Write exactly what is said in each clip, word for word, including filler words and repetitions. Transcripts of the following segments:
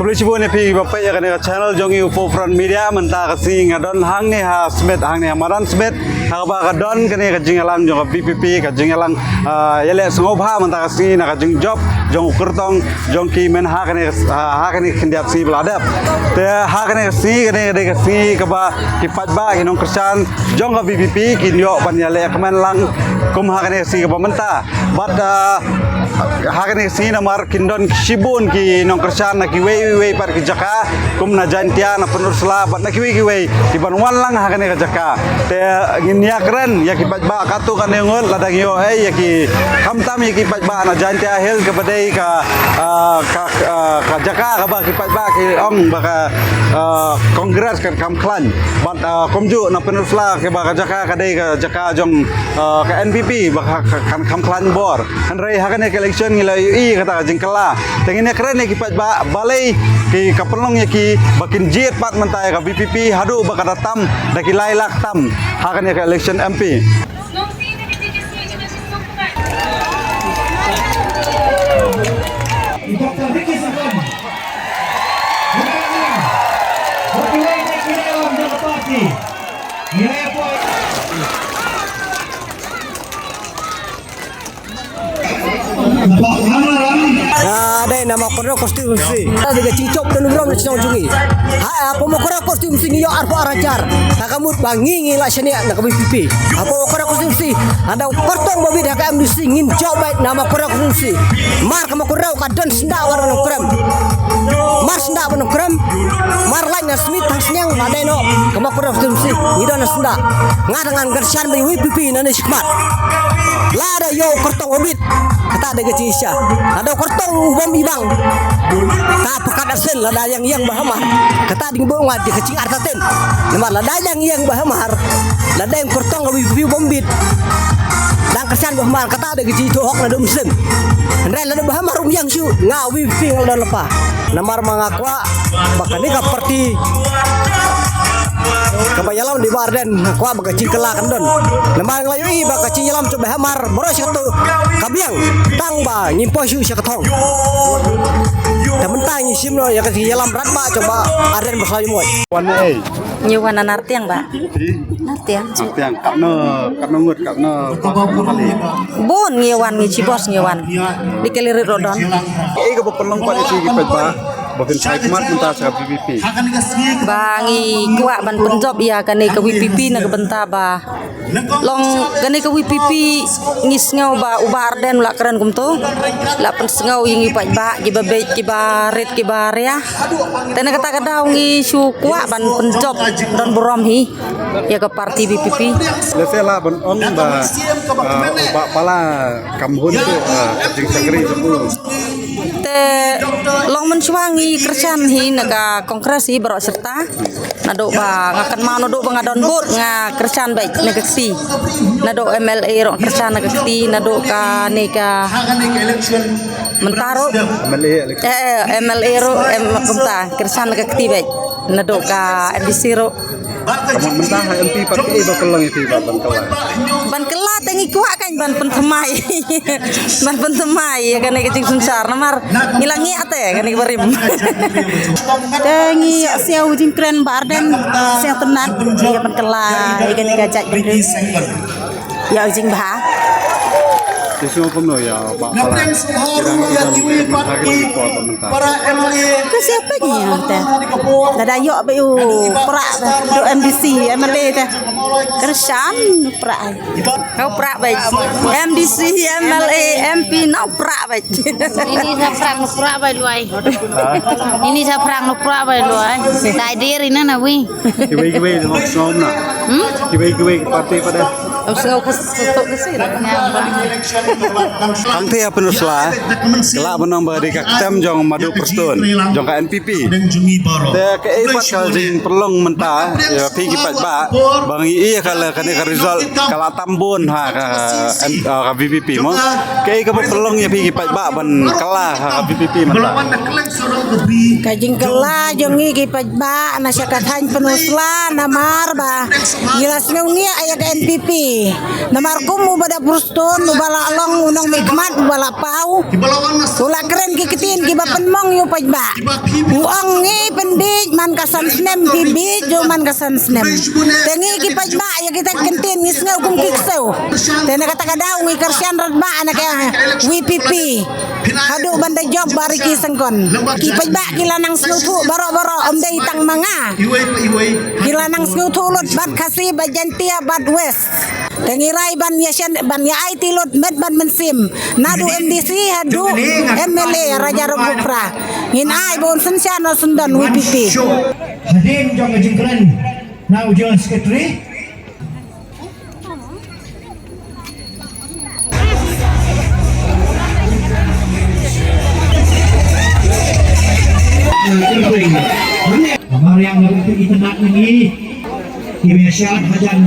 Khublei shibun ïa phi ba peit ïa kane ka channel jong ngi u Forefront Media. Mynta ka sngi nga don hangne ha Smit, hangne ha Madan Smit, ha kaba ka don kane ka jingïalang jong ka VPP, ka jingïalang, ah, ïaleh sngewbha mynta ka sngi na ka jingjop jong u kyrtong jong ki mynta ha kane ka, ha, ha kane ka khyndiat sngi ba la dep. Te ha kane ka sngi, kane ka dei ka sngi kaba ki paidbah, ki nongkyrshan jong ka VPP kin ïoh ban ïaleh kmen lang kum ha kane ka sngi kaba mynta. Bad, ah, ha kane ka sngi namar kin don shibun ki nongkyrshan na kiwei kiwei pat ki jaka, kum na Jaintia, na Pynursla bad na kiwei kiwei, ki ban wan lang ha kane ka jaka. Te ngin ïakren ïa ki paidbah katto katne ngut, lada ngi ïoh ei ïa ki, khamtam ïa ki paidbah na Jaintia Hills kaba dei ka, ah, ka, ah, ka jaka kaba ki paidbah ki ong ba ka, ah, Congress kan kham khlaiñ. Bad, ah, kumjuh na Pynursla kaba ka jaka ka dei ka jaka jong, ah, ka NPP ba ka, ka, kan kham khlaiñ bor. Hynrei ha kane ka election ngi la ïohi kata ka jingkylla. Te ngin ïakren ïa ki paidbah balei ki, ka pynlong ïa ki ba kin jied pat mynta ïa ka VPP haduh ba ka da tam da ki lai lak tam ha kane ka election MP. Ka dei na Mawkynrew constituency. Ka dei ka jingchop don burom na shnong jong ngi. Ha, ha Mawkynrew constituency ngi ïoh arphew ar hajar. Ka ka mut ba ngi ngi la shaniah na ka VPP. Ha Mawkynrew constituency, ha da u kyrtong ba bit ha ka MDC ngin chop beit na Mawkynrew constituency. Mar ka Mawkynrew ka don syndah bad Nongkrem. Mar syndah bad Nongkrem. Mar lait na Smit Thangsniang ba dei noh ka Mawkynrew constituency ngi don na syndah. Nga da ngan kyrshan beit VPP na ne shikmat. Lada ïoh u kyrtong ba bit. Kata dei ka jingshisha. Lada u kyrtong u bym ibang, ta pyrkhat asen lada ïang ïang ba hamar. Kata dei ba nga dei ka jingartatien. Namar lada ïang ïang ba hamar, lada ïang kyrtong ka VPP u bym bit, dang kyrshan ba hamar, kata dei ka jingthoh hok naduh mynsiem. Hynrei lada ba hamar um ïang shuh, nga VPP nga la don lypa. Namar ma nga kwah ba kane ka party kaba ïalam da i Bah Ardent, nga kwah ba ka jingkylla kan don. Namar nga la ïohi ba ka jingïalam jong Bah Amar baroh shi kato ka biang tang ba ngim poi shuh sha ka thong. Te mynta ngi shim noh ïa ka jingïalam radbah jong Bah Ardent ba sla ïa mot. Wan ei? Ngi wan na Nartiang, Bah. Nartiang. Nartiang. Katno, katno ngut, katno, katno kali? Bun ngi wan, ngi chi bos ngi wan. Dei kali rit ruh don. Ei kaba pynlong pat ïa ki paidbah ba kin shai khmat mynta sha ka VPP? Ba ngi kwah ban pynjop ïa kane ka VPP na ka bynta ba long kane ka VPP ngi sngew ba u Bah Ardent u la kren kumto, la pynsngew ïa ngi paidbah kiba beit, kiba rit, kiba riah. Te na kata ka daw ngi shu kwah ban pynjop don burom hi ïa ka party VPP. Lehse lah ban ong ba, ah, u Bah Pala kam hun tu, ah, ka jingshakri jong u. Te long mynshuwa ngi kyrshan hi na ka Congress hi baroh shirta. Naduh ba nga kynmaw naduh ba nga don vote nga kyrshan beit na ka kti. Naduh MLA ruh kyrshan na ka kti, naduh kane ka mynta ruh. MLA election. Eh, eh, MLA ruh, em, kumta kyrshan na ka kti beit. Naduh ka MDC ruh. Ka mon mynta ha MP pat kaei ba pynlong ïa phi ba ban kylla? Ban kylla te ngi kwah kan ban pynthymmai. Ban pynthymmai ïa kane ka jingsynshar namar ngi la ngiah te kane ka barim. Te ngi ïoh siew jingkren Bah Ardent, siew tynnat ïa ban kylla ïa kane ka jaitbynriew. Ïa u jingbha. Te shu kumno ïa Bah Pala? Ïa dang ïa dang ïa dang ïa para MLA. Ka siapa ni ïa te? Lada ïoh ba u pra da, u MDC MLA te. Kyrshan pra ai. Kau pra beit. MDC MLA MP nau pra beit. Ini sa phrang nuk pra bai luai. Ini sa phrang nuk pra bai luai. Tai deri na na wi. Kiwei kiwei nong sngom na. Hmm? Kiwei kiwei ki parti pada. Am sngau ka stok ka sir. Hangtei ha Pynursla, ka lah ban ong ba dei ka ktem jong Madu Prestone, jong ka NPP. Te kaei pat ka jingpynlong mynta ïa phi ki paidbah ba ngi ïohi ïa ka la kane ka result ka la tam bun ha ka, em, ha ka VPP mo. Kaei kaba pynlong ïa phi ki paidbah ban kylla ha ka VPP mynta? Ka jingkylla jong ngi ki paidbah na sha ka thaiñ Pynursla namar ba ngi la sngew ngiah ïa ka NPP. Namar kum u Bah Prestone, u ba la long u nongmihkhmat, u ba la paw, u la kren ki ktien kiba pynmong ïa u paidbah. U ong ngi pynbieit man ka san snem, phi bieit ju man ka san snem. Te ngi ki paidbah ïa kita ki ktien ngi sngew kum ki ksew. Te na kata ka daw ngi kyrshan rangbah na ka V P P. Haduh ban da jop ba Ricky Syngkon. Ki paidbah ki la nang sngewthuh baroh baroh, ym dei tang ma nga. Ki la nang sngewthuh lut bad Khasi bad Jaintia bad West. Te ngi rai ban ïa shen ban ïa aiti lut met bad mynsiem. Naduh M D C haduh M L A Raja Rupukra. Ngin ai ba un synshar na syndon V P P. Hadien jong ka jingkren na u General Secretary. Mariang na bynta itynnad ngi, ki mesiat hajan,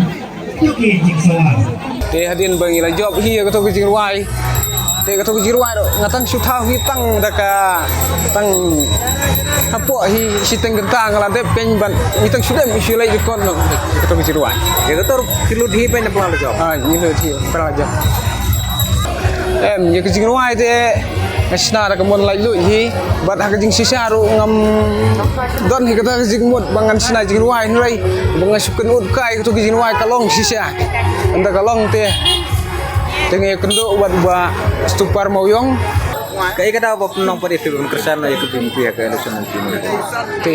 ïoh ki jingsawa. Te hadien ba ngi la jop hi ïa kato ka jingrwai. Te kato ka jingrwai ruh nga tang shu thaw hi tang da ka tang hapoh hi shiteng kynta nga la dep pyn ban ngi tang shu dem shu leit record noh kato ka jingrwai. Ïa kato ruh ki lut hi pyn na pla la jop. Ah, ngi lut hi pla la jop. Em, ïa ka jingrwai te nga shna da ka mon laitluid hi bad ha ka jingshisha ruh ngam don hi kata ka jingmut ba ngan shna jingrwai hynrei ba nga shu kynnoh kai kato ka jingrwai ka long shisha. Ynda ka long te Te nga ïakynduh bad u Bah Stupar Mawïong. Kaei ka daw ba pynlong pat ïa phi ban kyrshan ïa ka B N P ha ka election nineteen? Te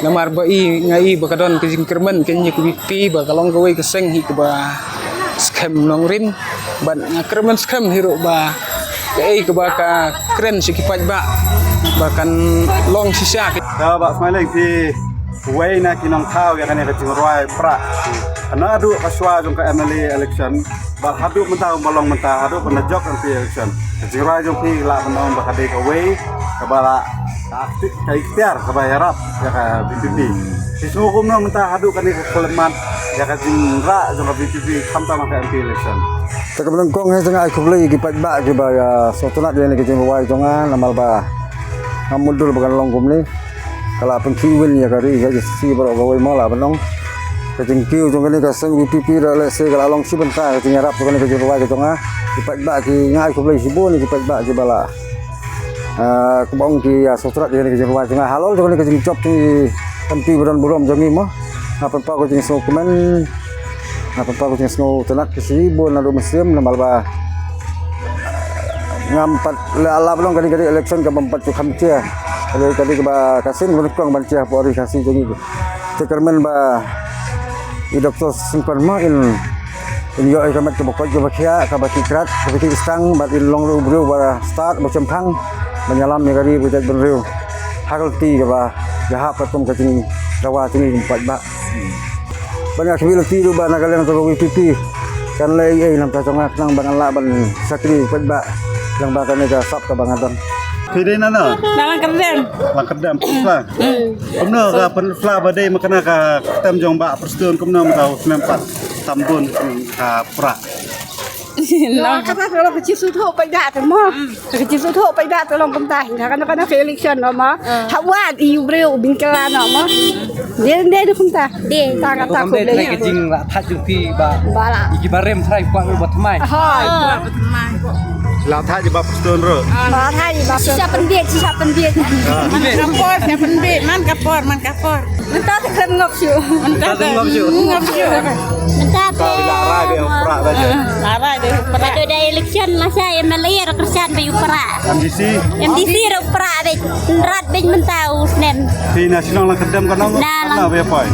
namar ba i nga i ba ka don ka jingkyrmen kane ïa ka B N P ba ka long kawei ka seng hi kaba skhem nongrim bad nga kyrmen skhem hi ruh ba kaei kaba ka kren sha ki paidbah ba kan long shisha. Ka Bah Smiling phi Uwei na ki nongthaw ïa kane ka jingrwai prah. Naduh ka shuwa jong ka M L A election bad haduh mynta, ba long mynta haduh ban da jop M P election, ka jingrwai jong phi lah ban ong ba ka dei kawei kaba la ka akti-, ka ikhtiar kaba ïarap ïa ka V P P. Phi sngew kumno mynta haduh kane ka khyllipmat ïa ka jingrwai jong ka V P P khamtam ha ka M P election? Te kaba nyngkong hi te nga ai khublei ïa ki paidbah kiba ïa sngewtynnad ïa kane ka jingrwai jong nga namar ba ngam mutdur ba kan long kumne. Ka la pynkhih win ïa ka ri ka jingsi baroh kawei mo la ban ong. Ka jingkiew jong kane ka seng V P P da lehse ka la long shi bynta ka jingïarap jong kane ka jingrwai ka jong nga. Ki paidbah ki, nga ai khublei shibun ïa ki paidbah kiba la, ah, kumba ong ki ïa sngewtynnad ïa kane ka jingrwai jong nga halor jong kane ka jingjop jong i M P ba don burom jong ngi mo. Nga pynpaw ka jingsngewkmen, nga pynpaw ka jingsngewtynnad ka shibun naduh mynsiem namar ba ngam pat la, la ban long kane ka dei election kaba ym pat ju kham jia. Ka dei, ka dei kaba ka sien ba nyngkong ban jia hapoh ri Khasi jong ngi. Te kyrmen ba i Doctor Syngkon mo in, in ïoh ïa ka met kaba koit kaba khiah, kaba khih krat, kaba khih stang bad in long ruh u briew ba stad ba shemphang ban ïalam ïa ka ri ba jaitbynriew ha ka lynti kaba ïahap katkum ka jingdawa jong ngi kum paidbah. Ban ïa khmih lynti ruh ba na ka liang jong ka V P P kan leh ei ei na ka bynta jong nga khnang ba ngan lah ban shakri paidbah lyngba kane ka sap kaba nga don. Phi dei na no? Na Langkyrdem. Langkyrdem, Pynphla. Kumno ka Pynphla ba dei ma kane ka kyrteng jong Bah Prestone, kumno mynta u snem pat tam bun ka prah? Long kata ka long ka jingsngewthuh paidbah te mo. Ka jingsngewthuh paidbah te long kumta hi. Kane, kane ka election mo. Ha wad i u briew u bynkylla no mo. Dei, dei, dei kumta. Dei. Ta kata ka dei ka jingla thait jong phi ba. Ba la. I ki ba rem trai kwah ba thymmai. Ha. La thait Bah Prestone ruh. Ba thait Bah Prestone. Shisha pynbieit, shisha pynbieit. Man ka por, shisha pynbieit, man ka por, man ka por. Mynta te khlem ngop shuh. Mynta te ngop shuh. Ngop shuh. Mynta te la rai be u prah ba je. La rai be u prah. Ba da election la sha M L A ruh kyrshan be u prah. M D C. M D C ruh u prah be. Rat be mynta u snem. Phi na shnong Langkyrdem ka nong? Na Lang- Be poi.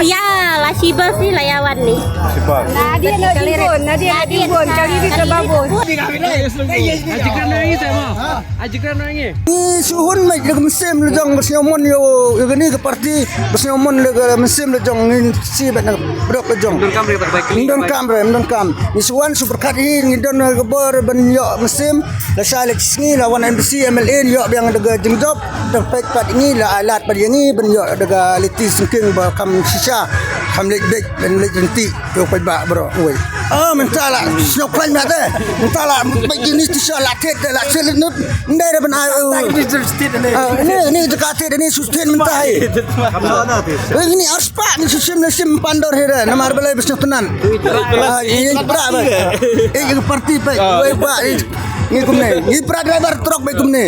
Ïa la shiba si la ïa wan ni. Shiba. Nadia na Dimbon, Nadia na Dimbon, kali ni ka babon. Aji kan ngi te mo. Aji kan ngi. Ngi shu hun mait da ka mynsiem la jong, ba sngewmon ïa u, ïa kane ka party, ba sngewmon da ka mynsiem la jong, ngin siew bad na ka pyrthei la jong. Ym donkam re, ym donkam re, ym donkam. Ngi shu wan shu pyrkhat hi, ngi don ka bor ban ïoh mynsiem, lashai la shi sngi la wan M D C, M L A, ïoh biang da ka jingjop, da peit pat ngi la ai lad pat ïa ngi ban ïoh da ka lynti syngkien ba kham shisha, kham leit beit, ban leit lynti. Ïa u paidbah baroh uwei. Ah, mynta la snow khlaiñ ma te. Mynta la bagi ni tisha la thied la thied lut. Ndai da ban ai. Ni ni jaka thied ni su thied mynta hi. Ni ni arspah ni su sim ni sim pandor hi da. Namar balai bes nyok tenan. Ini pra ba. Ini parti pa. Wei ba. Ni kumne. Ni pra driver truck ba kumne.